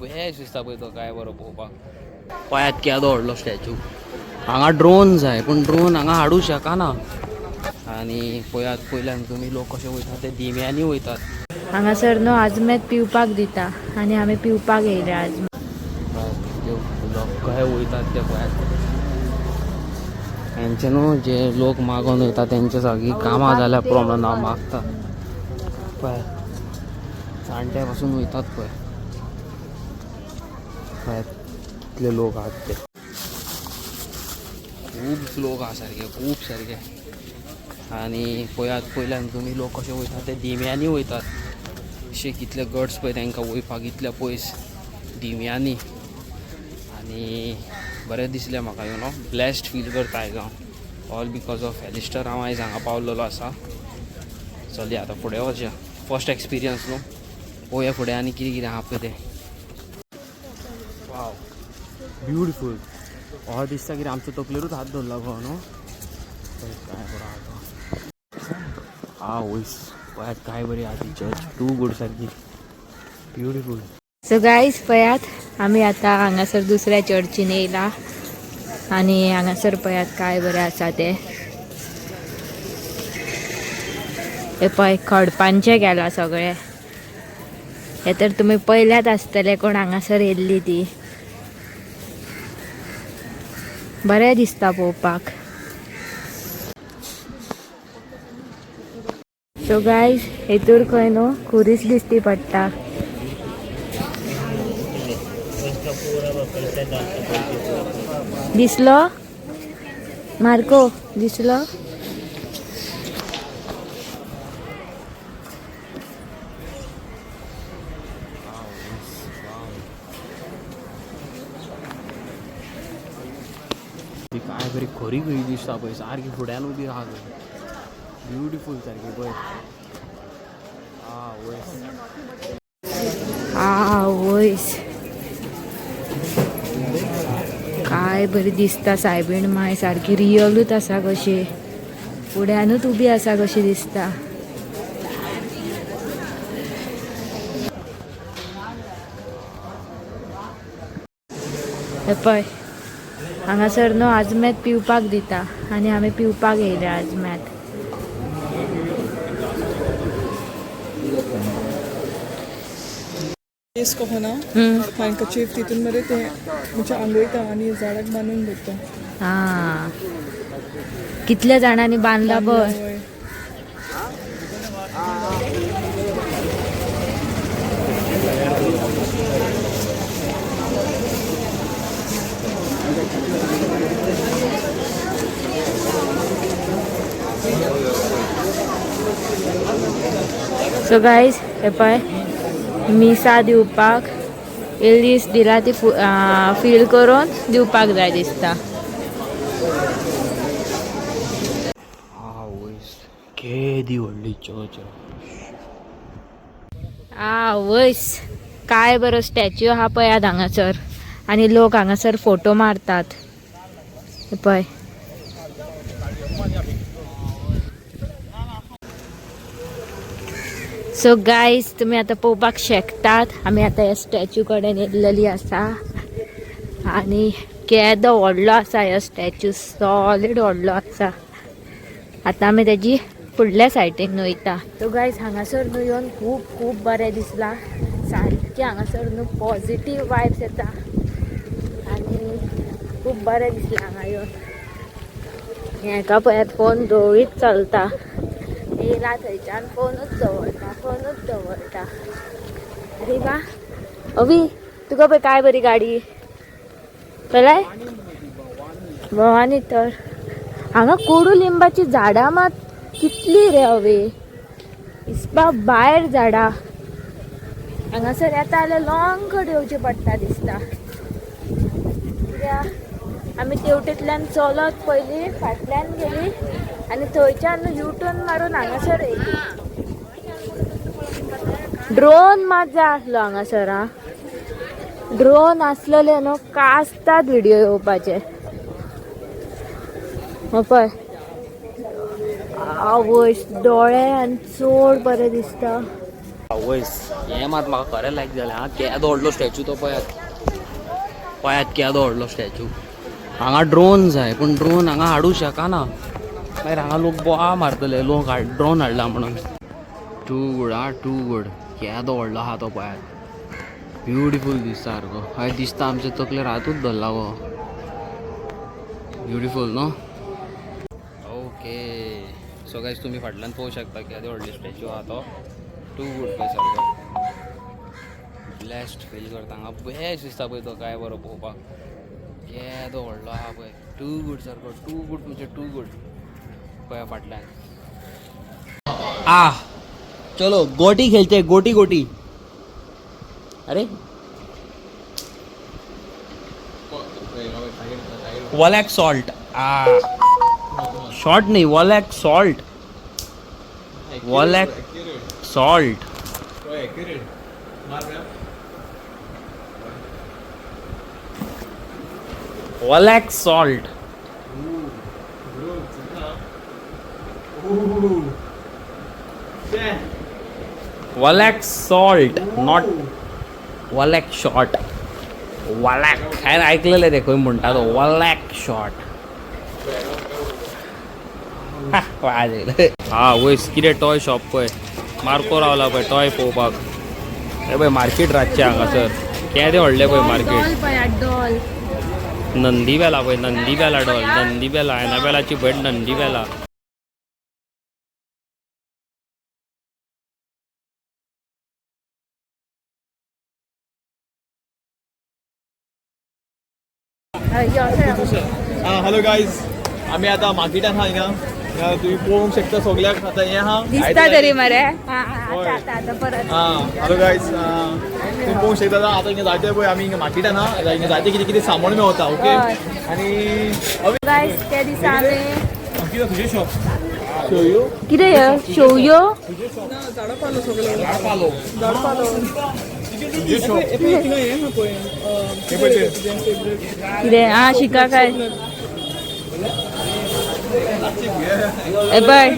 Best दिसता पळय तो काय बरो पळोवपाक. पळयात केदो व्हडलो स्टॅच्यू. हांगा ड्रोन जाय पूण ड्रोन हांगा हाडूं शकना. आनी पळयात पयल्यान तुमी लोक कशे वयतात ते दिम्यांनी वयतात. हांगासर न्हू आजमेत पिवपाक दिता आनी आमी पिवपाक येयले आजमेत. लोक कशे वयतात ते पळयात. हेंचे न्हू जे लोक मागोन वयता तेंचे सगळीं कामां जाल्यार प्रॉब्लम ना मागता. पळय जाणटे पासून वयतात पळय. पळयात कितले लोक आहात ते. खूब लोक आहा सारके, खूब सारके. आनी पळयात पयल्यान तुमी लोक कशे वयतात ते दिम्यांनी वयतात. अशे कितले गट्स पळय तांकां वयपाक इतले पयस दिम्यांनी. आनी बरें दिसलें म्हाका, you know blessed feel करता आयज हांव, ऑल because of Allister हांव आयज हांगा पावलेलो आसा. चलया आतां फुडें वचया. फर्स्ट एक्सपिरियन्स न्हू, पळोवया फुडें आनी कितें कितें आहा पळय तें. वाव, ब्युटिफूल. अशें दिसता कितें आमच्या तकलेरूच हात दवरला गो न्हू. पळय काय बरो आहा तो. आवयस, पळयात काय बरी आहा ती चर्च, टू गूड सारकी ब्युटिफूल. सो गायज पळयात आमी आतां हांगासर दुसऱ्या चर्चीन येयला आनी हांगासर पळयात काय बरें आसा तें. हे पळय खडपांचें केलां सगळें. हे तर तुमी पळयल्यात आसतले कोण हांगासर येयल्ली ती. बरें दिसता पळोवपाक. सो गायज हेतूर खंय न्हू खुरीस दिसती पडटा. दिसलो मार्को? दिसलो? ती काय बरी खरी खरी दिसता पळय, सारकी फुड्यान उबी आहा खंय, ब्युटिफूल सारकी पळय. आवयस. आवयस, काय बरी दिसता सायबीण माय, सारकी रियलूच आसा कशी, फुड्यानूच उबी आसा कशी दिसता. हे पळय हांगासर न्हू आजमेत पिवपाक दिता आनी आमी पिवपाक येयले आजमेत. केस कोहना हँकचीफ तितून मरे ते म्हणजे आंगयता आनी झाडाक बांदून दवरता. हा, कितल्या जाणांनी बांदला पळय. हय. सो गायज हे पळय मिसा दिवपाक एलीस दिला ती फील करून दिवपाक जाय दिसता. आवयस, केदी व्हडली चर्च. आवयस, काय बरो स्टॅच्यू आहा पळयात हांगासर आनी लोक हांगासर फोटो मारतात. हे पळय. सो गायज तुमी आतां पळोवपाक शकतात आमी आतां ह्या स्टॅच्यू कडेन येयल्लेली आसा आनी केदो व्हडलो आसा ह्यो स्टॅच्यू, सॉलीड व्हडलो आसा. आतां आमी तेजी फुडल्या सायडीन वयता. सो गायज हांगासर न्हू येवन खूब खूब बरें दिसलां. सारकें हांगासर न्हू पॉझिटीव वायब्स येता आनी खूब बरें दिसलां हांगा येवन. हेका पळयात फोन दवरीत चलता. येयला थंयच्यान फोनूच दवरता, फोनूच दवरता. अरे वा अवी, तुका पळय काय बरी गाडी पळय भवानी. तर हांगा कोडू लिंबाची झाडां मात कितली रे अवे, हिसपा भायर झाडां. हांगासर येता जाल्यार लॉंग कडेन येवचें पडटा दिसता. कित्याक आमी तेवटेंतल्यान चलत पयलीं फाटल्यान गेली आनी थंयच्यान यू टर्न मारून हांगासर येयली. ड्रोन मात जाय आसलो हांगासर. हा, ड्रोन आसलेले न्हू कास्तात व्हिडिओ येवपाचे. हो पळय, आवयस, दोळे आनी चड बरें दिसता. आवयस, हें मात म्हाका खरें लायक जालें. आं, केदो व्हडलो स्टॅच्यू तो पळयात, पळयात केदो व्हडलो स्टॅच्यू. हांगा ड्रोन जाय, पूण ड्रोन हांगा हाडूं शकना. मागीर हांगा लोक बोवाळ मारतले, लोक ड्रोन हाडला म्हणून. टू गूड, आं, टू गूड. केदो व्हडलो आहा तो पळयात, ब्युटिफूल दिसता सारको. हय दिसता, आमच्या तकलेर हातूच धरला गो. ब्युटिफूल न्हू? ओके, सो गायज, तुमी फाटल्यान पळोवंक शकता केदो व्हडलो स्टॅच्यू आहा तो. टू गूड पळय, सारको ब्लेस्ड फील करता हांगा. बेस्ट दिसता पळय तो, काय बरो पळोवपाक. केदो व्हडलो आहा पळय. टू गूड सारको, टू गूड म्हणजे टू गूड. पळय फाटल्यान. आ चलो, गोटी खेळते, गोटी गोटी. अरे, वॉलॅक सॉल्ट. आ, शॉर्ट नाही, वॉलॅक सॉल्ट, वॉलॅक सॉल्ट. वॉलॅक सॉल्ट. वॉलॅक सॉल्ट, not वॉलॅक शॉट. वॉलॅक हांवें ऐकलेलें ते खंय म्हणटा तो वॉलॅक शॉट. वाज येयलो. हा वयस, कितें टॉय शॉप पळय. मार्को रावला पळय टॉय पळोवपाक. हे पळय मार्केट, रातचें हांगासर केदें व्हडलें पळय मार्केट. डॉल पळयात, डॉल. नंदीबेला पळय, नंदीबेला डॉल, नंदीबेला, एनाबेलाची भयण नंदीबेला. हॅलो गायज, आमी आतां मार्केटान आहा. हिंगा हिंगा तुमी पळोवंक शकता सगल्याक. आतां हें आहा. दिसता तरी मरे. हा, हा, आता आता आता परत. हां, हॅलो गायज, तुमी पळोवंक शकता आतां हिंगा जायते पळय, आमी हिंगा मार्केटान आहा. आतां हिंगा जायते कितें कितें सामान मेवता. ओके. हय. आनी गायज, त्या दिसा आमी कितें तुजें शॉप शो you. कितें हें शेवयो. ना, झाडां पालो सगळो, झाड पालो. तुजें शॉप. हे पळय, थिंगा हें आहा पळय, हे पळय ते. तुजें फेवरेट. कितें? आ, शिका काय हे पळय.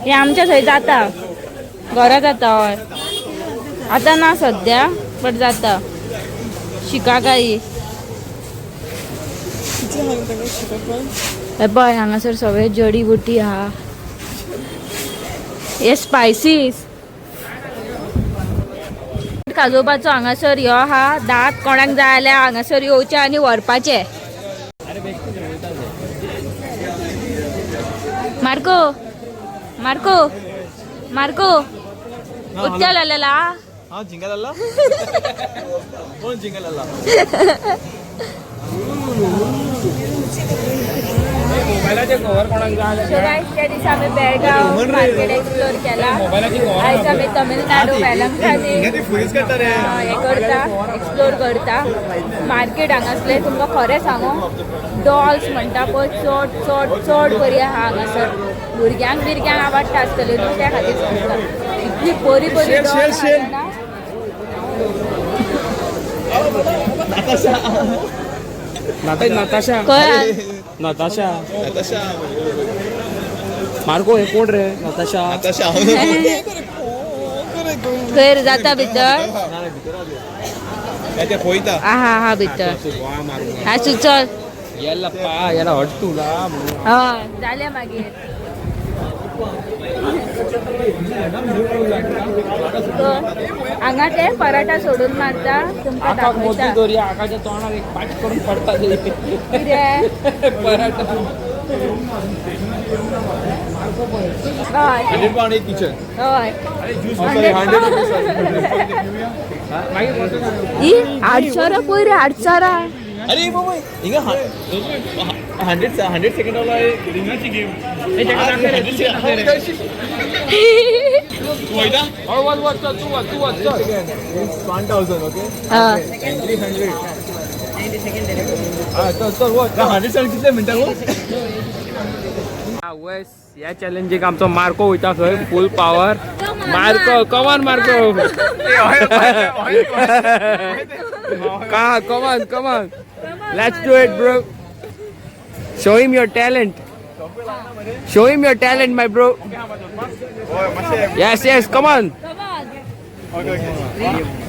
हे आमच्या थंय जाता, घरा जाता. हय, आतां ना सद्या, बट जाता शिकाकाई. कितलें आहा तांकां शिकोवपाक. हे पळय, हांगासर सगळे जडी बुटी आहा. हे स्पायसीस काजोवपाचो हांगासर ह्यो आहा दांत. कोणाक जाय जाल्यार हांगासर येवचें आनी व्हरपाचें. मार्को, मार्को, मार्को, उत्त्या लालेला. हां, झिंगा लाला. कोण झिंगा लाला? मोबायलाचें कवर कोणाक जाय सो जाल्यार. गायस, त्या दिसा आमी बेळगांव मार्केट एक्सप्लोर केला. आयज आमी तमिळनाडू वेलंकानी हिंगा ते फुरीस काडटा रे. हे करता, एक्सप्लोर करता मार्केट हांगासले. तुमकां खरें सांगू, डॉल्स म्हणटा पळय, चड चड चड बरी आहा हांगासर. भुरग्यांक बिरग्यांक आवडटा आसतली न्हू, त्या खातीर सांगता. इतली बरी बरी शेल, डॉल शेल, शेल. आहा ना. नताशा. खंय? नताशा. नताशा. मार्को, हे कोण रे नताशा? नताशा. खंय जाता भितर? ना, भितर ते पळयता. आहा हा, भितर आसूं, चल. याला पा, याला हट तुला. हय, जालें मागीर. हांगा ते पराठा सोडून मारता, तुमकां आकाक मोदी दाखयता. दोरी आकाच्या तोंडाक एक पाट करून पडटा. कितें? पराठा. हय. 100 पावंड एक किचन. हय. Sorry, 100 rupees. मागीर. ही आडसरां पळय रे, आडसरां. अरे बाबा, हिंगा 100 100 सेकंड रिंगाची गेम. तू वयता? हय, वच वच, चल तूं वच, तूं वच, चल. 1000, ओके. हय. एंट्री 100. हय, चल चल, वच. 100 सेकंड कितले मिनटां गो? वयस, ह्या चॅलेंजीक आमचो मार्को वयता खंय. फूल पावर मार्को. कमान मार्को, का, come on, come on, let's do it, bro. Show him your talent, show him your talent, my bro. Yes, yes, come on. Come on. Okay, okay.